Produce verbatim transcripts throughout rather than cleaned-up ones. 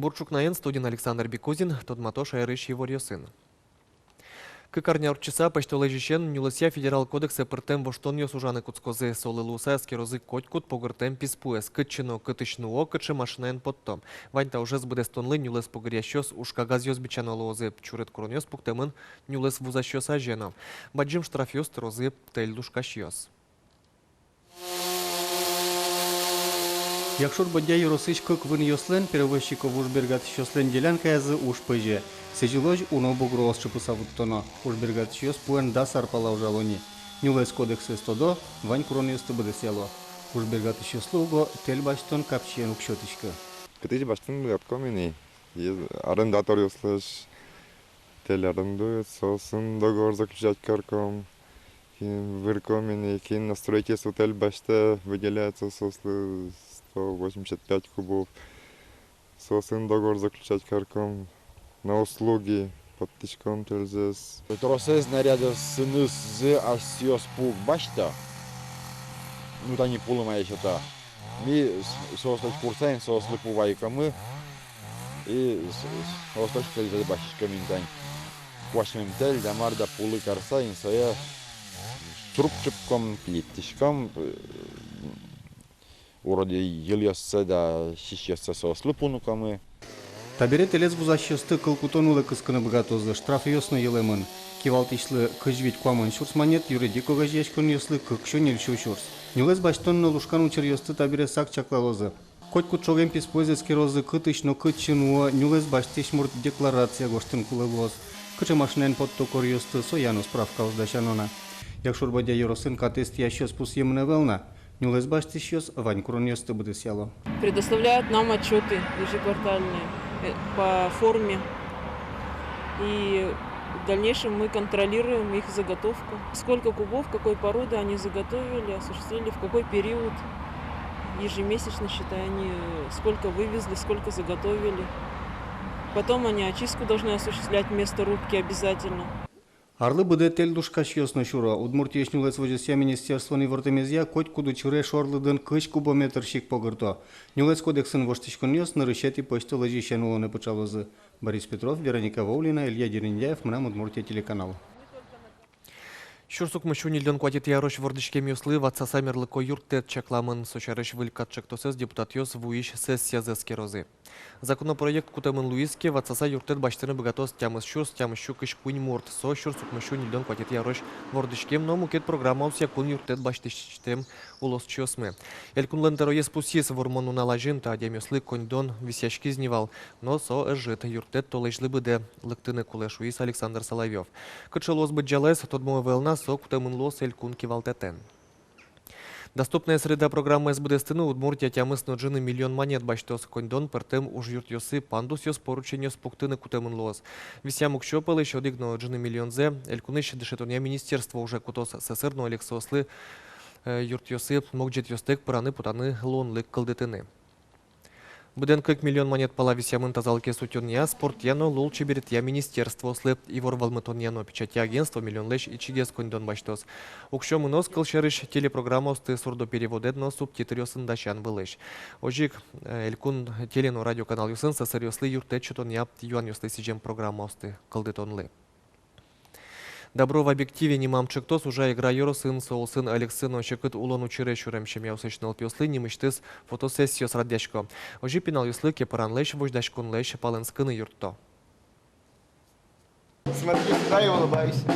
Бур ӵукнаен, студиын Александр Бекузин, тодмато шаерысь иворъёсын. Кык арня ортчыса, пӧсьтолэзьысен, нюлэсъя федерал кодексэ пыртэм воштонъёс ужаны кутскозы. Солы луыса эскерозы котькуд погыртэм писпуэз, кытчы но кытысь нуо, кыӵе машинаен потто. Вань та ужез быдэстонлы нюлэс погыръясьёс ужкагазъёс бичано луозы. Чурыт куронъёс пуктэмын нюлэс вузасьёс азе но. Бадӟым штрафъёс тырозы тэль лушкасьёс. Якшур-Бӧдья ёросысь кык вынъёслэн Перевозчиков ужбергатӥсьёслэн делянкаязы уж пӧзе. Сӥзьылозь уно бугроос чыпыса вуттоно. Ужбергатӥсьёс пуэн дас ар пала ужало ни. Нюлэс кодексэз тодо, вань куронъёсты быдэсъяло. Ужбергатӥсьёслы уго тэль басьтон капчиен уг сётӥськы. Кытысь басьтыны быгатӥськом ини, арендаторъёслэсь тэль арендует, соосын договор заключать карком. Кин вырком ини, кин на строительство тэль басьтэ, выделяется соослы сто восемьдесят пять кубов. Соосын договор заключать карком, на услуги поттӥськом тэльзэс. Тросэз снарядъёсынызы асьсэос пу уг басьто. Ну, тани пулы мае сёто. Ми с-, соослэсь курыса ини, соослы пу вайыкомы. И с-, с-, соослэсь тэльзэс басьтӥськом ини тани. Куасьмем тэль, да мар да пулы карыса ини, сое сруб чипком, плиттӥськом, э, уроды йылъёссэ да сисьёссэ соослы пуныкомы. Табере тэлез вузасьёсты кыл кутон улэ кыскыны быгатозы, штрафъёс но йылэмын. Кивалтӥсьлы кызь вить-куамын сюрс манет, юридик огазеяськонъёслы кык сю-ньыль сю сюрс. Нюлэс басьтон но лушкан учыръёсты табере сак чаклалозы. Котькуд ӵоген писпуэз эскерозы, кытысь но кытчы нуо, нюлэс басьтӥсь мурт декларация гожтыны кулэ луоз. Кыӵе машинаен потто коръёсты, соя но справкаос дасяно на. Якшур-Бӧдья ёросын катэз тӥясьёс пусъемын ӧвӧл на. Нюлэс басьтӥсьёс вань куронъёсты быдэсъяло. Предоставляют нам отчёты ежеквартальные, э, по форме. И в дальнейшем мы контролируем их заготовку. Сколько кубов, какой породы они заготовили, осуществили, в какой период. Ежемесячно, считай, они, э, сколько вывезли, сколько заготовили. Потом они очистку должны осуществлять, место рубки обязательно. Арлы быдэ тэль лушкасьёс но сюро. Удмуртиысь нюлэс возёсъя министерстволэн ивортэмезъя, котькуд учыре шорлыдын кызь кубометр сик погырто. Нюлэс кодексын воштӥськонъёс нырысетӥ пӧсьтолэзьысен улонэ пыӵалозы. Борис Петров, Вероника Ваулина, Илья Дерендяев, «Мынам Удмуртие» телеканал. Сюрс укмыс сю ньыльдон куатетӥ арозь вордӥськемъёслы ватсаса мерлыко юрттэт чакламын. Со сярысь выль кат ӵектосэз депутатъёс вуись сессиязы эскерозы. Законопроект кутэмын луиз ке, ватсаса юрттэт басьтыны быгатоз тямыс сюрс тямыс сю кызь куинь мурт, со сюрс укмыс сю ньыльдон куатетӥ арозь вордӥськем но мукет программаосъя кун юрттэт басьтӥсьтэм улосчиосмы. Элькунлэн тӧроез пусйиз, вормон нунал азьын та адямиослы коньдон висъяськиз ни вал, но со ӧжыт, юрттэт толэзьлы быдэ лыктыны кулэ, шуиз Александр Соловьёв. Кыӵе луоз быдӟалаез, тодмо ӧвӧл на, со кутэмын луоз элькун кивалтэтэн. «Доступная среда» программаез быдэстыны Удмуртия тямыс но ӝыны миллион манет басьтоз. Коньдон пӧртэм ужъюртъёсы пандусъёс, порученъёс пуктыны кутэмын луоз. Висъям уксё пӧлысь одӥг но ӝыны миллионзэ элькунысь дышетонъя министерство уже кутоз. Сэсыр но олексоослы, э, юртъёсы могӟетъёстэк пыраны-потаны луонлык кылдытыны. Быдэн кык миллион манет пала висъямын тазалыкез утёнъя, спортъя но лулчеберетъя министерствоослы. Ивор вӧлмытонъя но печатья агентство миллионлэсь ичигес коньдон басьтоз. Уксё мыноз, кылсярысь, телепрограммаосты, сурдопереводэд но субтитръёсын дасян вылысь. Озьы ик, э, элькун теле но радиоканалъёсын сэсыръёслы юрттэт сётонъя юанъёслы сӥзем программаосты кылдытонлы. «Добро в объективе» нимам ӵектос ужа Игра ёросын. Со улсын Элексын но Секыт улон учыре сюрем семьяосысь нылпиослы нимысьтыз фотосессиос радъясько. Озьы пиналъёслы кепыранлэсь, возьдаськонлэсь палэнскыны юртто. Смотри сюда и улыбайся.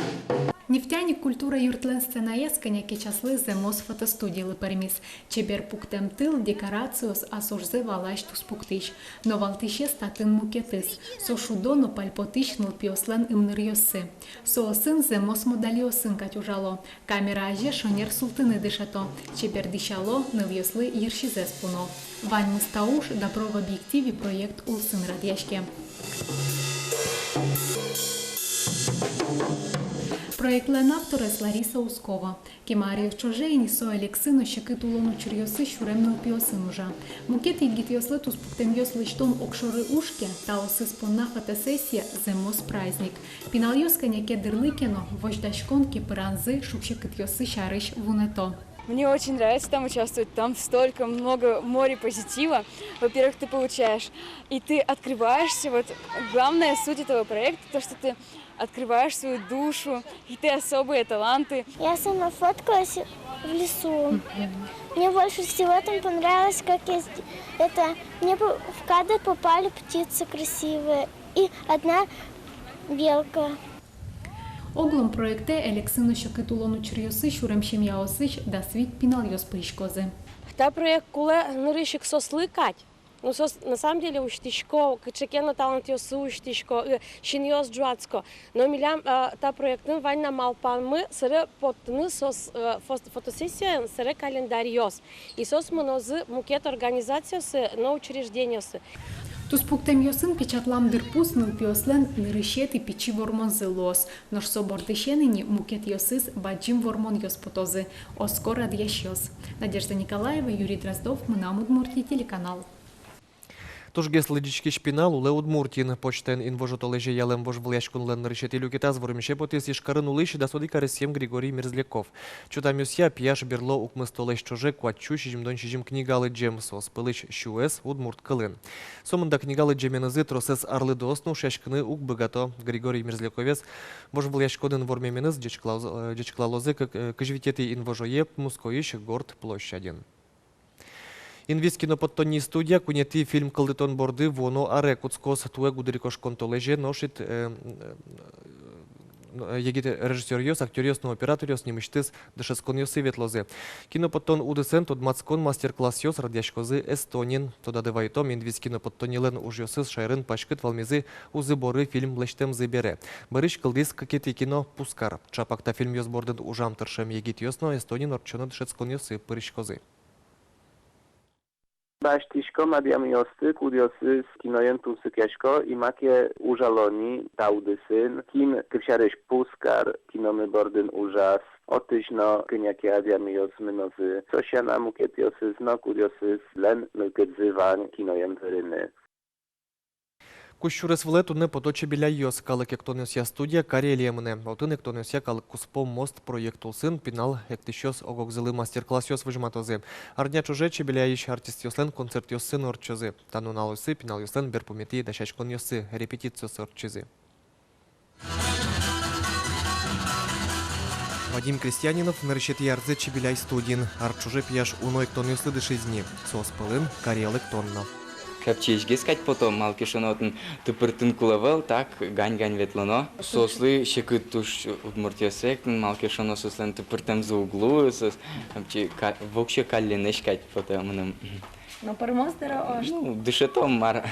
«Нефтяник» культура юртлэн сценаез кӧня ке часлы зэмос фотостудиялы пӧрмиз. Чебер пуктэм тыл, декорациос, ас ужзэ валась туспуктӥсь. Но валтӥсез татын мукетыз. Со шудо но пальпотӥсь нылпиослэн ымныръёссы. Соосын зэмос модальёсын кадь ужало. Камера азе шонер султыны дышето. Чебер дӥсяло, нылъёслы йырсизэс пуно. Ваньмыз та уж «Добро в объективе» проект улсын радъяське. Проектлэн авторез Лариса Ускова. Кема аръёс ӵоже ини со Элексы но Секыт улон учыръёсы сюрем нылпиосын ужа. Мукет егитъёслы туспуктэмъёс лэсьтон огшоры уж ке, таосыз понна фотосессия — зэмос праздник. Пиналъёс кӧня ке дырлы ке но, возьдаськон кепыранзы, шуг-секытъёссы сярысь вунэто. Мне очень нравится там участвовать, там столько много, море позитива. Во-первых, ты получаешь, и ты открываешься. Вот главная суть этого проекта, то, что ты открываешь свою душу, и ты особые таланты. Я сама фоткалась в лесу. Мне больше всего там понравилось, как я сд- это мне по- в кадр попали птицы красивые и одна белка. Огъя проектэ Элексын но Секыт улон учыръёсысь, урем семьяосысь дас вить пиналъёс пыриськозы. Та проект кулэ нырысь ик соослы кадь. Ну, соос на самом деле усьтӥсько, кыӵе ке но талантъёссы усьтӥсько, э, синъёс ӝуатско. Но милям, э, та проектын вань на малпанмы, собере поттыны соос, э, фос- фотосессиен собере календарьёс. И соос мынозы мукет организациосы но учреждениосы. Туспуктэмъёсын печатлам дырпус нылпиослэн нырысетӥ пичи вормонзы луоз. Нош со бордысен ини мукетъёсыз бадӟым вормонъёс потозы, оско радъясьёс. Надежда Николаева, Юрий Дроздов, «Мынам Удмуртие» телеканал. Тужгес лыдӟиськись пинал улэ Удмуртиын. Почтаын инвожо толэзе ялэм вожвылъяськонлэн нырысетӥ люкетаз вормисе потӥз Ижкарын улӥсь дас одӥг аресъем Григорий Мерзляков. Чотамъёсъя, пияш берло укмыс толэзь ӵоже куать сю сизьымдон сизьым книга лыдӟем, соос пӧлысь сюэз удмурт кылын. Сомында книга лыдӟеменызы тросэз арлыдоос но ушъяськыны уг быгато. Григорий Мерзляковез вожвылъяськонын вормеменыз ӟечкылалоз-, э, ӟечкылалозы кы- э, кызь витетӥ инвожое Мускоысь Горд площадьын. «Инвис» кинопоттонни студия куинетӥ фильм кылдытон борды вуоно аре кутскоз. Туэ гудырикошкон толэзе нош ик, э, э, егит режиссёръёс, актёръёс но операторъёс нимысьтыз дышетсконъёсы ветлозы. Кинопоттон удысэн тодматскон мастер-классъёс радъяськозы Эстониын. Тодады вайытом, «Инвис» кинопоттоннилэн ужъёсыз шаерын паськыт вӧлмизы узы-боры фильм лэсьтэмзы бере. Берысь кылдӥз кыкетӥ кино «Пузкар». Чапак та фильмъёс бордын ужам тыршем егитъёс но Эстониын ортчоно дышетсконъёсы пыриськозы. Басьтӥськом адямиосты, кудъёсыз киноен тунсыкъясько, и маке ужало ни та удысын, кин, кыӵе сярысь «Пузкар» киномы бордын ужаз, отысь но кӧня ке адямиос мынозы. Со сяна мукетъёсыз но, кудъёсызлэн мылкыдзы вань киноен вырыны. Кузь сюрес вылэ туннэ пото Чебеляйёс. Калык эктонъёсъя студия Карелие мынэ. Отын эктонъёсъя калык куспо «Мост» проект улсын пинал эктӥсьёс ог-огзылы мастер-классъёс возьматозы. Арня ӵоже Чебеляйысь артистъёслэн концертъёссы но ортчозы. Та нуналъёсы пиналъёслэн берпуметӥ дасяськонъёссы, репетициос ортчизы. Вадим Крестьянинов нырысетӥ арзэ Чебеляй студиын. Ар ӵоже пияш уно эктонъёслы дышиз ни. Соос пӧлын карел эктон но. Капчи ӟечгес кадь пото, малы ке шуоно, отын тыпыртыны кулэ ӧвӧл, так гань-гань ветлоно. Соослы секыт туж удмуртъёсы эктыны, малы ке шуоно, соослэн тыпыртэмзы уг луы, соос капчи ка- воксё каллен ӟечгес кадь пото мыным. Но пӧрмоз дыр-а? Ну, дышетом, мар.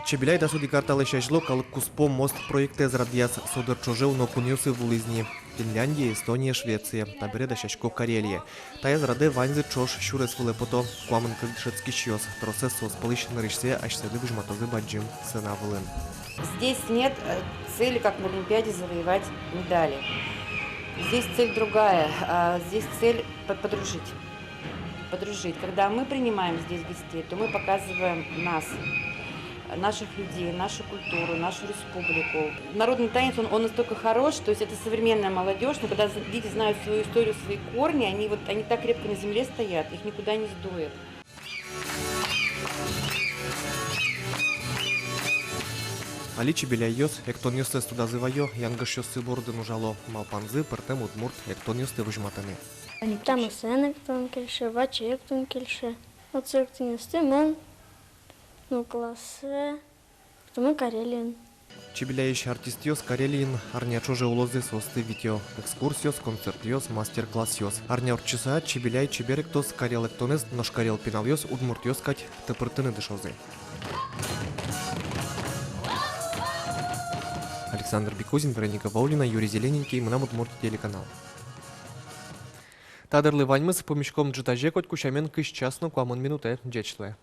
Чебеляй дас одӥг ар талэсь азьло калык куспо «Мост» проектэз радъяз. Со дыр ӵоже уно кунъёсы вуылӥз ни: Финляндия, Эстония, Швеция. Табере дасясько Карелие. Таяз радэ ваньзы ӵош сюрес вылэ пото. Куамын кык дышетскисьёс. Тросэз соос пӧлысь нырысьсэ асьсэды возьматозы бадӟым сцена вылын. Здесь нет, э, цели, как на Олимпиаде, завоевать медали. Здесь цель другая. А, здесь цель по- подружить. Подружить. Когда мы принимаем здесь гостей, то мы показываем нас, наших людей, нашу культуру, нашу республику. Народный танец, он, он настолько хорош, то есть это современная молодёжь, но когда з- дети знают свою историю, свои корни, они вот, они так крепко на земле стоят, их никуда не сдует. Али Чебеляйёс эктонъёссэс тодазы вайо, янгышъёссы бордын ужало. Малпанзы — пӧртэм удмурт эктонъёсты возьматыны. Тамасэн эктон кельше, ваче эктон кельше. Отчы эктонъёсты мон, ну, классэ, потом Карелиын. Чебеляйысь артистъёс Карелиын арня ӵоже улозы. Соосты витё экскурсиос, концертъёс, мастер-классъёс. Арня ортчыса Чебеляй чебер эктоз карел эктонэз, нош карел пиналъёс удмуртъёс кадь тыпыртыны дышозы. Александр Бекузин, Вероника Ваулина, Юрий Зелененький, «Мынам Удмуртие» телеканал. Та дырлы ваньмыз. Пумиськом ӝытазе, котьку сямен, кызь час но куамын минутэ. Ӟеч луэ.